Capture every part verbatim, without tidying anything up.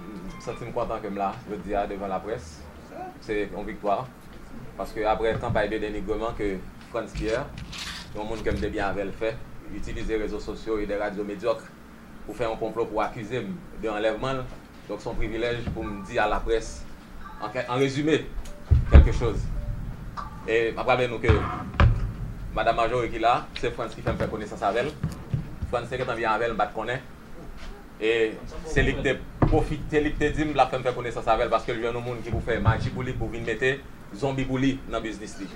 M santi m kontan ke m la jodi a devan laprès. Se yon viktwa. Paske apre kanpay de denigreman ke Frantz Pierre, yon moun ke m te byen avè l, fè, itilize rezo sosyo e de radyo medyòk pou fè yon konplo pou akize m de anlèvman l. Donk, se yon privilèj pou m di a laprès, an, an rezime, kèlke choz. E m ap raple nou ke Madanm Marjorie ki la, se Frantz ki fè m fè konesans avè l. Frantz te gentan byen avè l, m pa t konnen. E se li ki te pwofite, li ki te di m l ap fè m fè konesans avè l paske l jwenn yon moun ki pou fè maji pou li, pou vin mete zonbi pou li nan biznis li.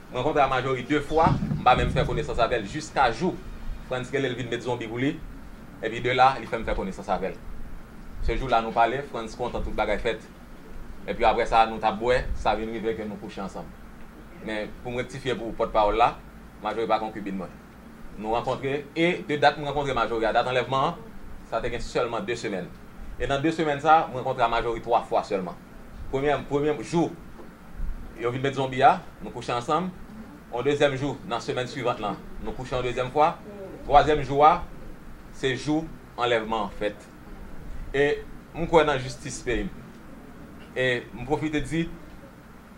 M rankontre a Marjorie de fwa, m pa menm fè konesans avè l jiska jou Frantz rele l vin met zonbi pou li, epi de la, li fè m fè konesans avè l. Se jou la nou pale, Frantz kontan, tout bagay fèt. Epi apre sa, nou t ap bwè, sa vin rive ke nou kouche ansanm. Men, pou m rektifye pou pòtpawòl la, Marjorie pa konkibin mwen. Nou rankontre, e de dat m rankontre Marjorie a, dat anlèvman an, sa te gen sèlman de semèn. E nan de semèn sa, m rankontre a Marjorie twa fwa sèlman. Premye, premye jou, yo vin met zonbi a, nou kouche ansanm. On dezyèm jou, nan semèn swivan lan, nou kouche yon dezyèm fwa. Twazyèm jou a, se jou anlèvman an fèt. E m kwè nan jistis peyi m. E m pwofite di,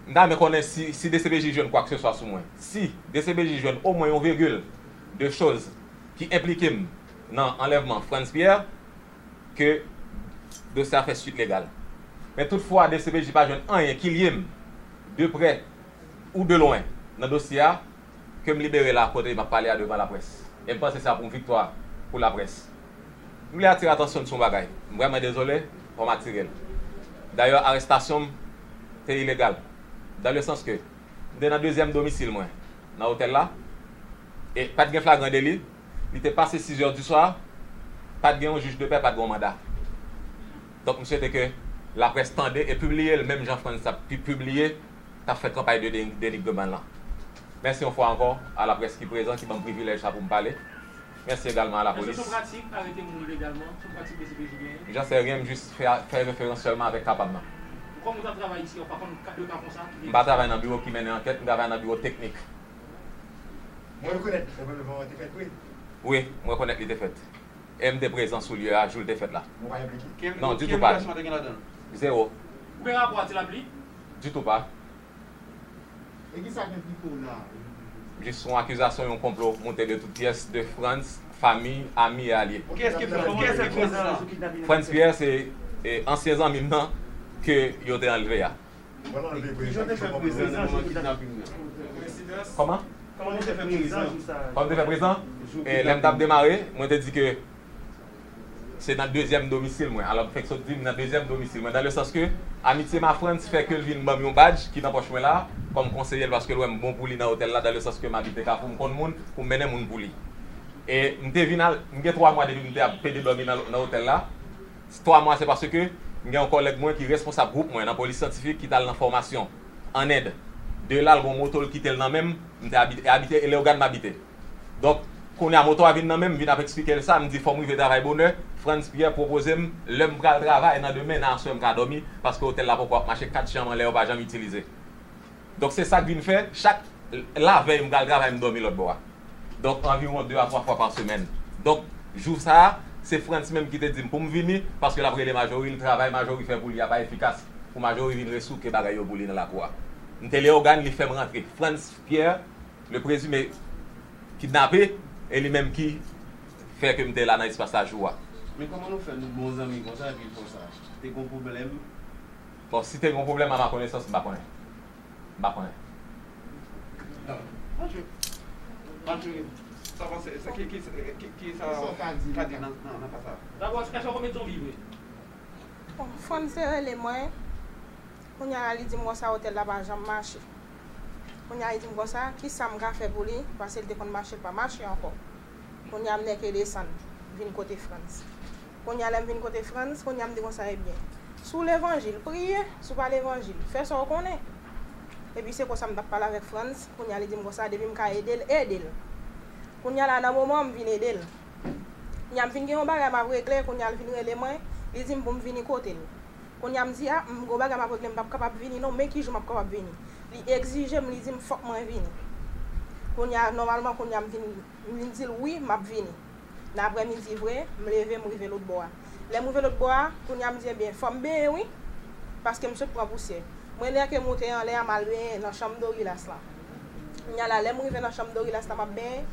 m ta renmen konnen si, si D C P J jwenn kwakseswa sou mwen. Si D C P J jwenn omwen yon vigil de choz ki enplike m nan anlèvman Frantz Pierre, ke dosye a fè swit legal. Men toutfwa, D C P J pa jwenn anyen ki lye m, de prè ou de lwen, nan dosye a, ke m libere la, kote m ap pale a devan laprès. E m panse se ap yon viktwa pou laprès. M vle atire atansyon n sou yon bagay. M vrèman dezole, fò m atire l. Dayè, arestasyon m te ilegal. Dan le sans ke m te nan dezyèm domisil mwen, nan otèl la, e pa t gen flagran deli, li te pase sizè di swa, pa t gen yon jij de pè, pa t gen yon manda. Donk, m swete ke laprès tande e pibliye l, menm jan Frantz t ap pi-, pibliye, t ap fè kanpay de deni-, denigreman lan. Mèsi yon fwa ankò a laprès ki prezan, ki ban m privilèj sa pou m pale. Mèsi egalman a lapolis. Èske se yon pratik arete moun ilegalman? Se yon pratik D C P J genyen? J'en sais rien, m jis fè, fè referans sèlman avèk ka pa m nan. Kòman w t ap travay isi a, w pa konn ka, de ka konsa ki te... M pa travay nan biwo ki mennen ankèt, m travay nan biwo teknik. Mwen rekonèt anlèvman an te fèt, wi. Wi, m rekonèt li te fèt. E m te prezan sou lye a, jou l te fèt la. Mwen pa enplike. Non, ditou pa. Ki enplikasyon te gen ladan l? Zewo. Ou gen rapò a Ti Lapli? Ditou pa. E ki sa k enplike w la? Jis yon akizasyon, yon konplo moute de tout pyès de Frantz, fanmi, ami e alye. Kiyès ki Frantz? Kiyès ki Frantz la? Frantz Pierre se, e, ansyen zanmi m nan ke yo te anlve a. Ki jan w te fè prezan nan moman kidnaping nan? Kòman? Kòman w te fè prezan? Kòman m te fè prezan? E, lè m t ap demare, mwen te di ke se nan dezyèm domisil mwen. Alò, m fèk sot di m nan dezyèm domisil mwen, dan le sans ke amitye m a Frantz fè ke l vin ban m yon badj ki nan pòch mwen la, kòm konseye l, paske l wè m bon pou li nan otèl la, dan le sans ke m abite Kafou, m konn moun pou m mennen moun pou li. E m te vin al, m gen twa mwa depi m te ap pede dòmi nan, nan otèl la. Twa mwa, se paske m gen yon kòlèg mwen ki responsab gwoup mwen nan polis syantifik ki t al nan fòmasyon ann End. De la, l gen yon moto l kite l nan men m, m te abite, e abite, e Leyogàn m abite. Donk, kounye a moto a vin nan men m, m vin ap eksplike l sa, m di fò m rive travay bonè. Frantz Pierre pwopoze m lè m pral travay nan demen, nan aswè m ka dòmi, paske otèl la poko ap mache, kat chanm anlè yo pa janm itilize. Donk, se sa k vin fè, chak lavèy m pral travay, m dòmi lòt bò a. Donk, anviwon de a twa fwa pa semèn. Donk, jou sa a, se Frantz menm ki te di m pou m vini, paske l ap rele Majori, l travay Majori fè pou li a pa efikas, pou Majori vin resouke bagay yo pou li nan lakou a. M te Leyogàn, li fè m rantre. Frantz Pierre, le présumé kidnapé, e li menm ki fè ke m te la nan espas la jou a. Men kòman nou fè, nou bon zanmi konsa epi l fè w sa? Te gen yon pwoblèm? Bon, si te gen yon pwoblèm a ma konesans, m pa konnen. M pa konnen. Mathieu. Mathieu. Sa panse, sa ki, ki, ki, ki sa w ka di nan, nan, nan ka sa? Dabò, èske w konbyen zonbi vre? Bon, Frantz te rele mwen. Kounye a la, li di m konsa, otèl la pa janm mache. Kounye a, li di m konsa, ki sa m ka fè pou li, paske l te konn mache, l pa mache ankò. Kounye a, m nèke desann, vin kote Frantz. Kounye a, lè m vin kote Frantz, kounye a, m di konsa, ebyen, si w levanjil, priye, si w pa levanjil, fè sa w konnen. Epi se konsa m t ap pale avèk Frantz, kounye a, li di m konsa, depi m ka ede l, ede l. Kounye a la, nan moman, m vin ede l. Kounye a, m fin gen yon bagay m ap regle, kounye a, l vin rele mwen, li di m pou m vini kote l. Kounye a, m di, a, m gon bagay m ap regle, m p ap kapab vini non, men ki jou m ap kapab vini? Li egzije m, li di m fòk mwen vini. Kounye a, nòmalman, kounye a, m vin, m vin di l wi, m ap vini. Nan aprèmidi vre, m leve, m rive lòt bò a. Lè m rive lòt bò a, kounye a m di, ebyen, fò m benyen wi, paske m sot pran pousyè. Mwen, lè ke m moute anlè a, m al benyen nan chanm Dorilas lan. Kounye a la, lè m rive nan chanm Dorilas lan, m ap benyen,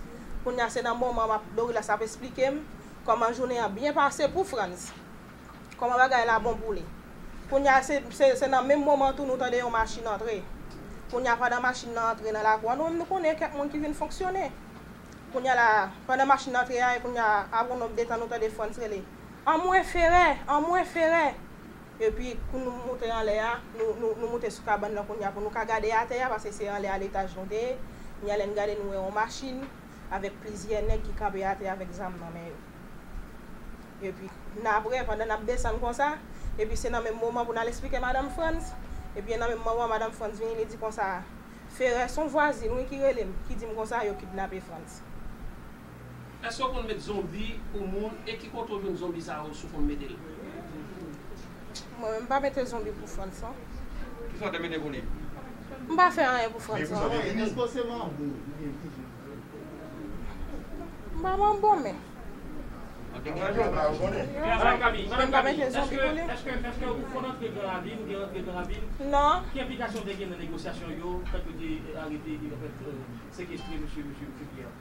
kounye a se nan moman m ap, Dorilas ap esplike m kòman jounen an byen pase pou Frantz. Kòman bagay la bon pou li. Kounye a, se, se, se nan menm moman tou nou tande yon machin antre. Kounye a, pandan machin nan antre nan lakou an, nou menm nou konnen kèk moun ki vin fonksyone. Kounye a la, pandan machin nan antre a, e kounye a, apre yon nonb de tan, nou tande Frantz rele, anmwe Ferè, anmwe Ferè! Epi, kou nou moute anlè a, nou, nou, nou moute sou kabann nan kounye a pou nou ka gade atè a, paske se anlè a letaj nou te ye. Kounye a, lè n gade, nou wè yon machin avèk plizyè nèg ki kanpe atè a avèk zam nan men yo. Epi, n apre, pandan n ap desann konsa, epi se nan menm moman pou n al esplike madanm Frantz, epi nan menm moman, madanm Frantz vini, li di konsa, Ferè, se yon vwazin, wi, ki rele m, ki di m konsa, yo kidnape Frantz. Èske w konn met zonbi pou moun e ki kote w jwenn zonbi sa yo si w konn mete l? Mwen menm m pa mete zonbi pou Frantz non. Kisa w te mete pou li? M pa fè anyen pou Frantz non. M pa manbo men. Madanm Kami, madanm Kami, èske, èske, èske ou konn antre Gran Ravin, ou gen antre Gran Ravin? Non. Ki enplikasyon w te gen nan negosyasyon yo, tank yo te arete, anfèt, sekestre mesye, mesye, mesye Pierre?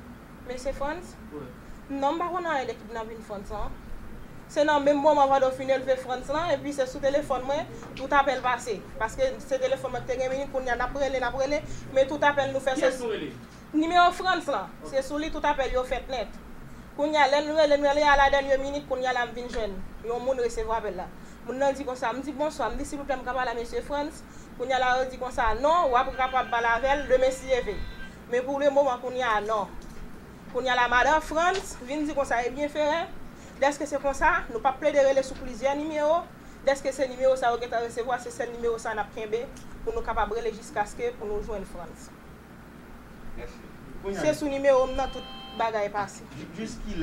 Mesye Frantz? Wi. Non, m pa konn anyen de kidnapin Frantz lan. Se nan menm moman pandan w fin elve Frantz lan, epi se sou telefòn mwen, tout apèl pase. Paske se telefòn mwen ki te gen minit, kounye a n ap rele, n ap rele, men tout apèl nou fè se. Kiyès nou rele? Nimewo Frantz lan, se sou li tout apèl yo fèt nèt. Kounye a, lè n rele, n rele a la dènye minit, kounye a la m vin jwenn yon moun resevwa apèl la. Moun nan di konsa, m di bonswa, m di silvouplè m ka pale a mesye Frantz. Kounye a la yo di konsa, non, w ap kapab pale avè l demen si Dye vle. Men pou le moman kounye a non. Kounye a la madan Frantz vin di konsa, ebyen Ferè, dèske se konsa, nou p ap plede rele sou plizyè nimewo, dèske se nimewo sa yo gentan resevwa, se sèl nimewo sa n ap kenbe pou nou kapab rele jiskaske pou nou jwenn Frantz. Se sou nimewo m nan tout bagay pase. Jis kilè